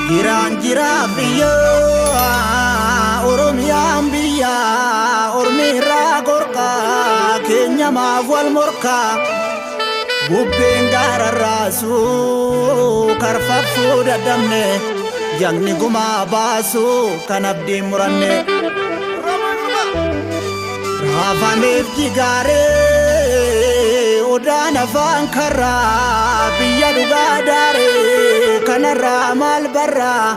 Jiraan jiraa biyyaa Oromiyaan biyyaa Ormi irraa gorkaa keenya maaf wal morkaa bubbeen gaararraasuu karfaffuu dadhabne jagni gumaa baasuu kan abdiin muranne raafameef jigaaree odaan afaan karraa biyya dhugaa daaree kanarraa maal barraa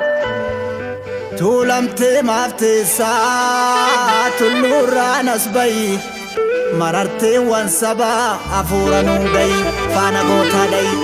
tuulamtee maaf teessaa tulluurraan as bayi mararteewwan sabaa hafuura nuun gayi faana gootaa dhayi.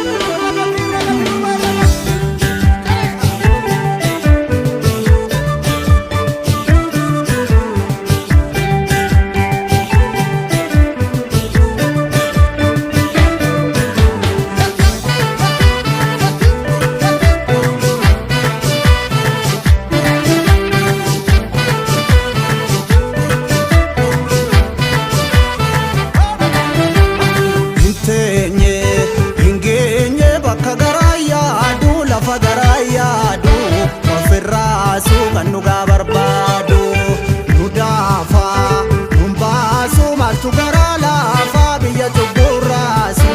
Hin teenye hin geenye bakka garaa yaadu lafa garaa yaadu ofirraasuu kan dhugaa barbaadu nu daafaa nun baasuu maaltu garaa laafaa biyya cubburraasu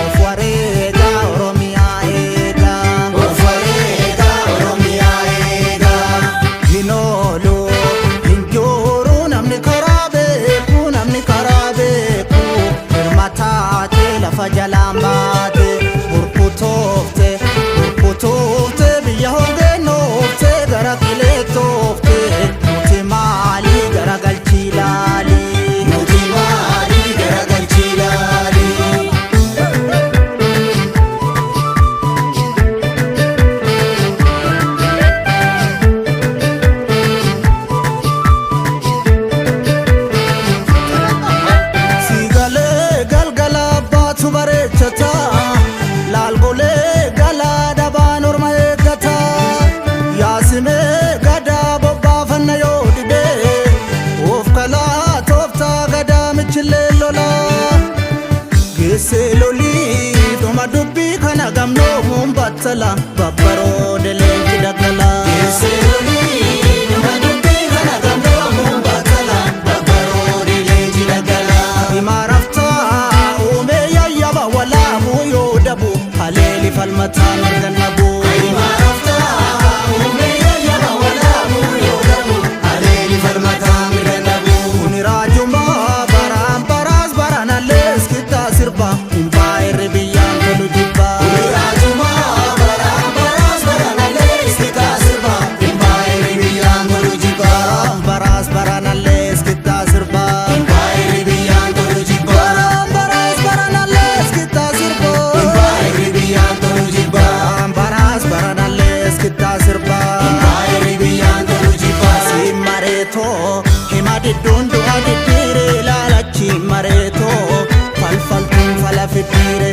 of wareegaa Oromiyaa eegaa. Of wareegaa Oromiyaa eegaa. Hin oolu hin jooru namni karaa beeku namni karaa beeku hirma taate lafa jalaan baate burkutoofte burkutoofte biyya hongeennoofte gara qileettoofte nuti maalii gara galchii laalii. Nuti maalii gara galchii laalii. Siigalee galgala baatu bareechata laalgolee galaa dhabaan orma eeggata yaasimee gadaa bobbaafanna yoo dhibee of kalaa tooftaa gadaa michillee lolaa geessee lolii dhuma dubbii kana gamnoomuun battala babbaroode leenci daggala. Geessee lolii dhuma dubbii kana gamnoomuun battala babbaroode leenci daggala. Himaaraftaa uumee yayyaba walaabuu yoo dabu haleeli falmataa mirga nabu. Himaaraftaa uumee yayyaba walaabuu yoo dabu haleeli falmataa mirga nabu. Kuni raajumaa baraan baraas baranallees kittaa sirba hinbaa irri biyyaan tolu jibba. Kuni raajumaa baraan baraas baranallees kittaa sirba hinbaa irri biyyaan tolu jibba. Baraan baraas baranallees kittaa sirba hinbaa irri biyyaan tolu jibba. Baraan baraas baranallees kittaa sirba hinbaa irri biyyaan tolu jibba. Baraan baraas baranallees kittaa sirba hinbaa irri biyyaan tolu jibba. Si mareetoo hima didduun du'a diddiire ilaalachi mareetoo falfaltuun fala fiddiire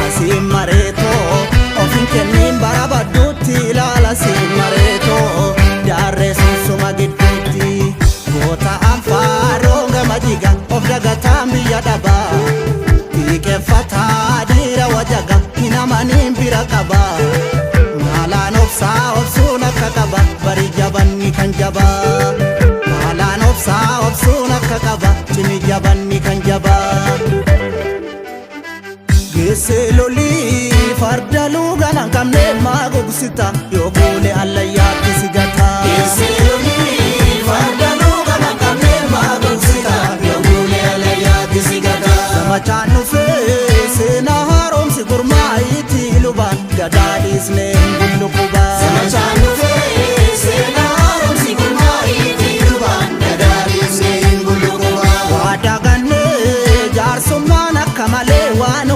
asii mareetoo ofin kenniin bara badduutti ilaala si mareetoo jaarree sunsuma gidduutti goota anfaaroo gama jiga of dagataan biyya dhabaa xiiqeffataa dhiira wajaga hin amaniin bira qabaa maalaan obsaa obsuun akka qaba bari jabanni kan jabaa maalaan obsaa obsuun akka qaba cimi jabanni kan jabaa. Geessee lolii farda luugaan hanqamne maa gogsita yoo kuule allayyaatti si gata. Geessee lolii farda luugaan hanqamne maa gogsita yoo kuule allayyaatti si gata. Zamachaan dhufee seenaa haaromsi gurmaa'iitti lubaan gadaa dhiisnee hin bullu qubaa. Zamachaan dhufee seenaa haaromsi gurmaa'iitti lubaan gadaa dhiisnee hin bullu qubaa. Waadaa gannee jaarsummaan akka malee waan